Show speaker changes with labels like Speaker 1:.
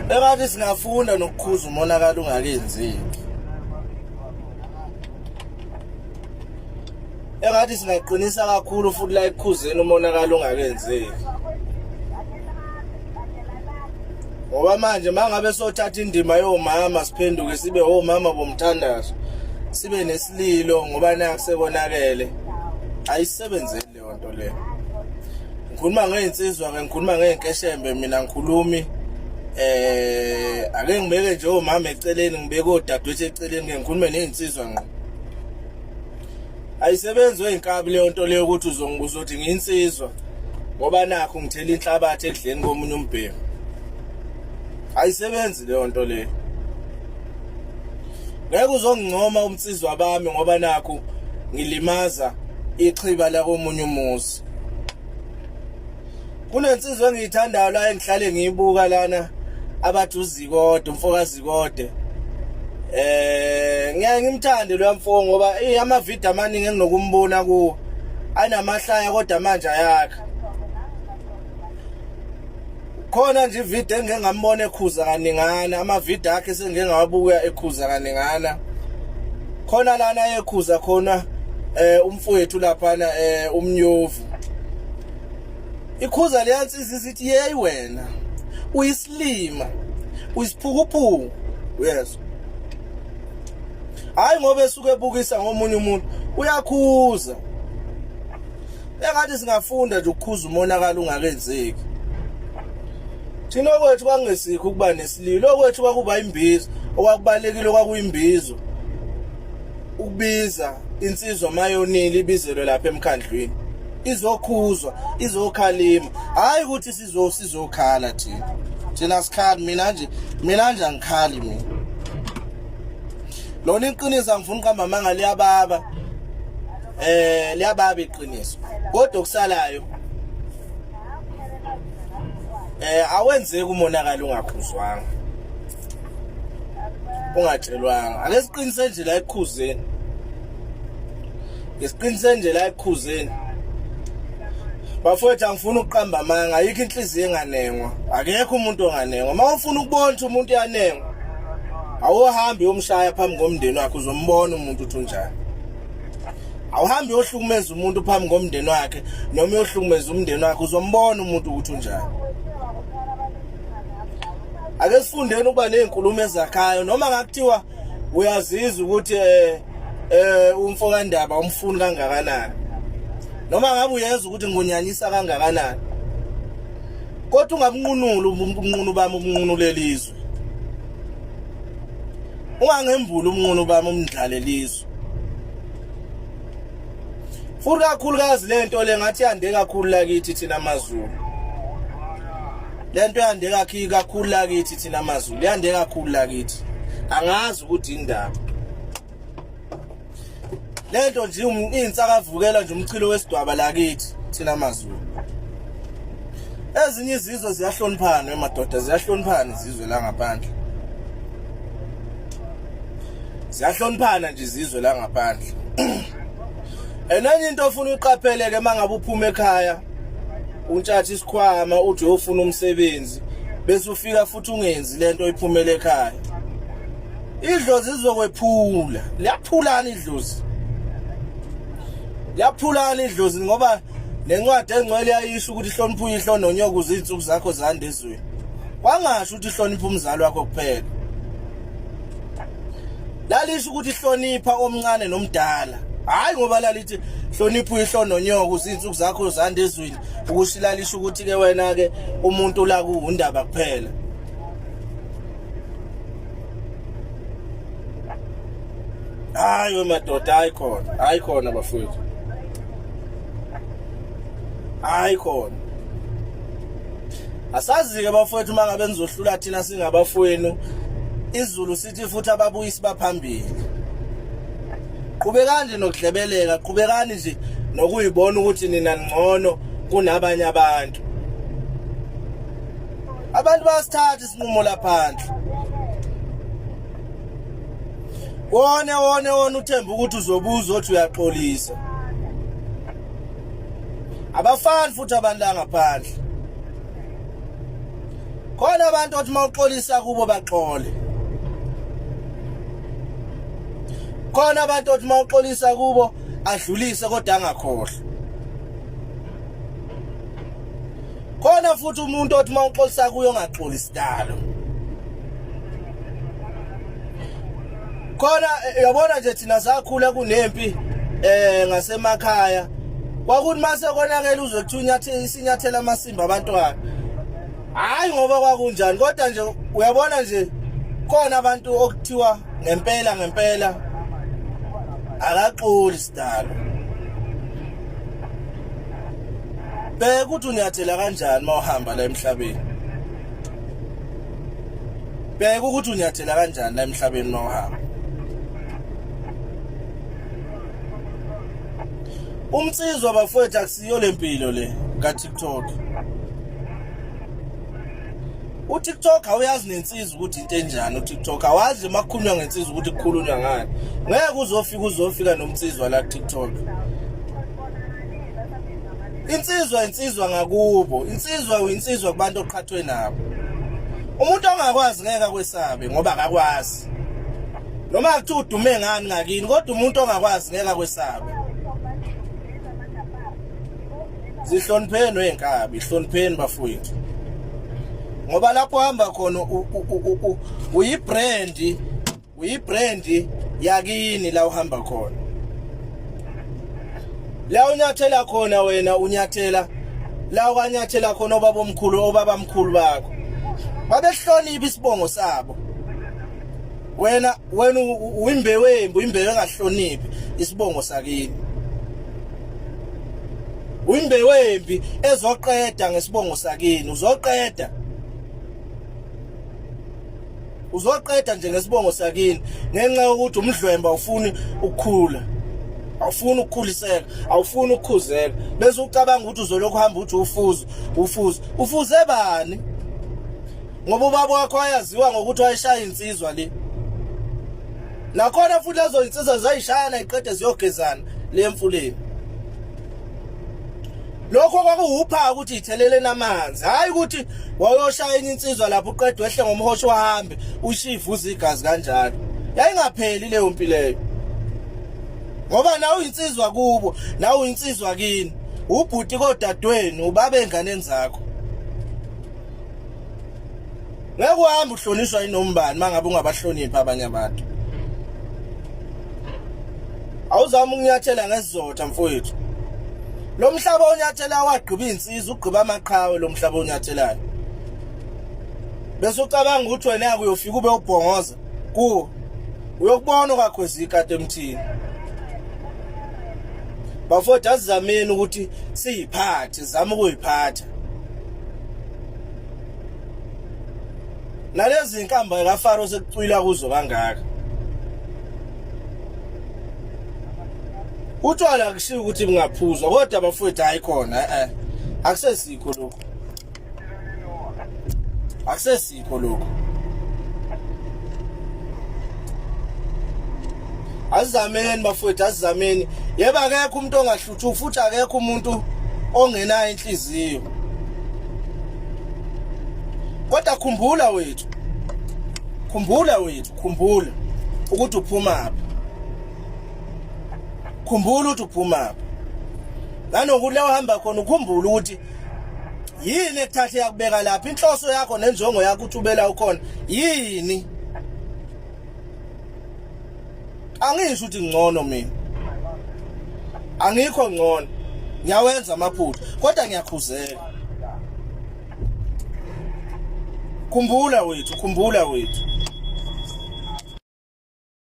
Speaker 1: Engathi singafunda nokukhuza umonakalo ungakenzeki. Engathi singaqinisa kakhulu futhi la ekukhuzeni umonakalo ungakenzeki. Ngoba manje mangabe sothatha indima yomama siphenduke sibe omama bomthandazo sibe nesililo ngoba naku sekonakele ayisebenzeli leyo nto leyo. Ngikhuluma ngey'nsizwa ke ngikhuluma ngey'nkeshembe mina ngikhulumi ake ngibeke nje omama eceleni ngibeke odadewethu eceleni ke ngikhulume ney'nsizwa ngqo. Ayisebenzi wey'nkabi leyo nto leyo ukuthi uzothi ngiyinsizwa ngoba nakho ngithela inhlabathi ekudleni komunye umbhemu. Ayisebenzi leyo nto leyo. Ngeke uzongincoma umnsizwa bami ngoba nakho ngilimaza ixhiba lakomunye umuzi. Kunensizwa engiyithandayo la engihlale ngiyibuka lana abathi uZikode umfokaZikode. Ngiyaye ngimthande lo mfo ngoba ama video amaningi enginokumbona kuwo anamahlaya kodwa manje ayakha. Khona nje ivideo engike ngambona ekhuza kaningana, amavidiyo akhe sengike ngawabuka ekhuza kaningana. Khona lana ekhuza khona umfowethu laphana umnyovu. Ikhuza leyansizwa isithi yeyi wena uyisilima uyisiphukuphuku uyezwa. Hayi ngoba esuke ebukisa ngomunye umuntu uyakhuza. Engathi singafunda nje ukukhuza umonakalo ungakenzeki. Thina okwethu kwakungesikho ukuba nesililo, okwethu kwakuba imbizo, okwakubalekile kwakuyimbizo. Ukubiza insizwa mayonile ibizelwe lapha emkhandlwini. Izokhuzwa, izokhalima. Hayi ukuthi sizo sizokhala thina. Thina sikhali mina nje, mina nje angikhali mina. Lona iqiniso angifuni uqamba amanga liyababa. Liyababa iqiniso. Kodwa okusalayo awenzeki umonakalo ungakhuzwanga. Ungatshelwanga. Ake siqinise nje la ekukhuzeni. Ngisiqinise nje la ekukhuzeni. Bafowethu angifuni ukuqamba amanga, ayikho inhliziyo enganengwa. Akekho umuntu onganengwa. Uma ufuna ukubona ukuthi umuntu uyanengwa, awuhambi uyomshaya phambi komndeni wakhe uzombona umuntu ukuthi unjani. Awuhambi uyohlukumeza umuntu phambi komndeni wakhe noma uyohlukumeza umndeni wakhe uzombona umuntu ukuthi unjani. Ake sifundeni ukuba nezinkulumo ezakhayo noma ngakuthiwa uyazizwa ukuthi umfo kaNdaba umfuni kangakanani. Noma ngabe uyezwa ukuthi ngunyanyisa kangakanani. Kodwa ungabunqunuli ubunqunu bami ubunqunulele izwe. Ungangembuli ubunqunu bami umndlalele izwe. Futhi kakhulukazi lento le ngathi yande kakhulu lakithi thina amaZulu. Lento yande kakhulu kakhulu lakithi thina amaZulu, yande kakhulu lakithi. Angazi ukuthi indaba. Lento nje insakavukela nje umchilo wesidwaba lakithi thina amaZulu. Ezinye izizwe ziyahloniphana emadoda, ziyahloniphana izizwe la ngaphandle. Ziyahloniphana nje izizwe la ngaphandle. Enenye into ofuna uyiqaphele ke mangabe uphuma ekhaya untshatha isikhwama uthi uyofuna umsebenzi bese ufika futhi ungenzi lento oyiphumele ekhaya. Idlozi izokwephula. Liyaphulana idlozi. Liyaphulana idlozi ngoba nencwadi engcwele yayisho ukuthi hlonipha uyihlo nonyoko ukuze izinsuku zakho zande ezweni. Kwangasho ukuthi hlonipha umzali wakho kuphela. Lalisho ukuthi hlonipha omncane nomdala. Hayi ngoba lalithi hlonipha uyihlo nonyoko ukuze izinsuku zakho zande ezweni. Ukuthi lalisho ukuthi ke wena ke umuntu la kuwundaba kuphela. Hayi we madoda, hayi khona, hayi khona bafowethu. Hayi khona. Asazi-ke bafowethu uma ngabe nizohlula thina singabafowenu izulu sithi futhi ababuyisi baphambili. Qhubekani nje nokudlebeleka, qhubekani nje nokuyibona ukuthi nina ningcono kunabanye abantu. Abantu bayasithatha isinqumo laphandle. Wone wone wona uthemba ukuthi uzobuza othi uyaxolisa. Abafani futhi abantu la ngaphandle. Khona abantu othi mawuxolisa kubo baxole. Khona abantu othi mawuxolisa kubo adlulise kodwa angakhohlwa. Khona futhi umuntu othi mawuxolisa kuyo ongaxoli sidalo. Khona yabona nje thina sakhula kunempi ngasemakhaya. Kwakuthi mase konakela uzwe kuthiwa unyathela isinyathela amasimba abantwana. Hayi ngoba kwakunjani kodwa nje uyabona nje khona abantu okuthiwa ngempela ngempela akaxoli sidalo. Bheka ukuthi unyathela kanjani mawuhamba la emhlabeni. Bheka ukuthi unyathela kanjani la emhlabeni mawuhamba. Umsizwa bafowethu akusiyo lempilo le ka TikTok. uTikTok awuyazi nensizwa ukuthi into enjani uTikTok awazi uma kukhulunywa ngensizwa ukuthi kukhulunywa ngani ngeke uzofika uzofika nomnsizwa la kuTikTok insizwa insizwa ngakubo insizwa uyinsizwa kubantu oqhathwe nabo umuntu ongakwazi ngeke akwesabe ngoba akakwazi noma kuthiwa udume ngani ngakini kodwa umuntu ongakwazi ngeke akwesabe Zihlonipheni wezinkabi, hlonipheni bafowethu. Ngoba lapho uhamba khona uyibrand, uyibrand yakini la uhamba khona. La unyathela khona wena unyathela la ukanyathela khona obaba omkhulu obaba mkhulu bakho. Babehlonipha isibongo sabo. Wena wena uyimbewu embi, uyimbewu engahloniphi isibongo sakini. Uyimbewu embi ezoqeda ngesibongo sakini, uzoqeda. Uzoqeda nje ngesibongo sakini ngenxa yokuthi umdlwemba awufuni ukukhula. Awufuni ukukhuliseka, awufuni ukukhuzeka. Bese ucabanga ukuthi uzolokhu uhamba uthi ufuze, ufuze. Ufuze bani? Ngoba ubaba wakho wayaziwa ngokuthi wayeshaya insizwa le. Nakhona futhi lezo insizwa zayishayana iqede ziyogezana le emfuleni. Lokho kwakuwupha ukuthi ithelele namanzi, hayi ukuthi wayoshaya enye insizwa lapho uqedwe wehle ngomhosho wahambe ushivuza igazi kanjalo. Yayingapheli leyo mpi leyo. Ngoba nawe uyinsizwa kubo, nawe uyinsizwa kini. Ubhuti kodadewenu, ubaba enganeni zakho. Ngeke uhambe uhlonishwa inombani mangabe ungabahloniphi abanye abantu. Awuzama ukunyathela ngesizotha mfowethu. Lo mhlaba onyathela wagqiba insizwa ugqiba amaqhawe lo mhlaba onyathelayo. Bese ucabanga ukuthi wena uyofika ube ubhongoza kuwo. Uyokubona okakhweza ikati emthini. Bafowethu asizameni ukuthi siyiphathe, sizame ukuyiphatha. Nalezi inkamba kaFaro sekucwila kuzo kangaka. Utshwala akushiwo ukuthi bungaphuzwa kodwa bafowethu hayi khona eh akusesikho lokho. Akusesikho lokho. Azizameni bafowethu azizameni. Yebo akekho umuntu ongahluthuki futhi akekho umuntu ongenayo inhliziyo. Kodwa khumbula wethu. Khumbula wethu, khumbula ukuthi uphumaphi. Khumbula ukuthi uphumaphi. Nanokuthi la uhamba khona ukhumbule ukuthi yini ekuthathe yakubeka lapha inhloso yakho nenjongo yakho ukuthi ubela ukhona yini angisho ukuthi ngcono mina angikho ngcono ngiyawenza amaphutha kodwa ngiyakhuzeka khumbula wethu khumbula wethu.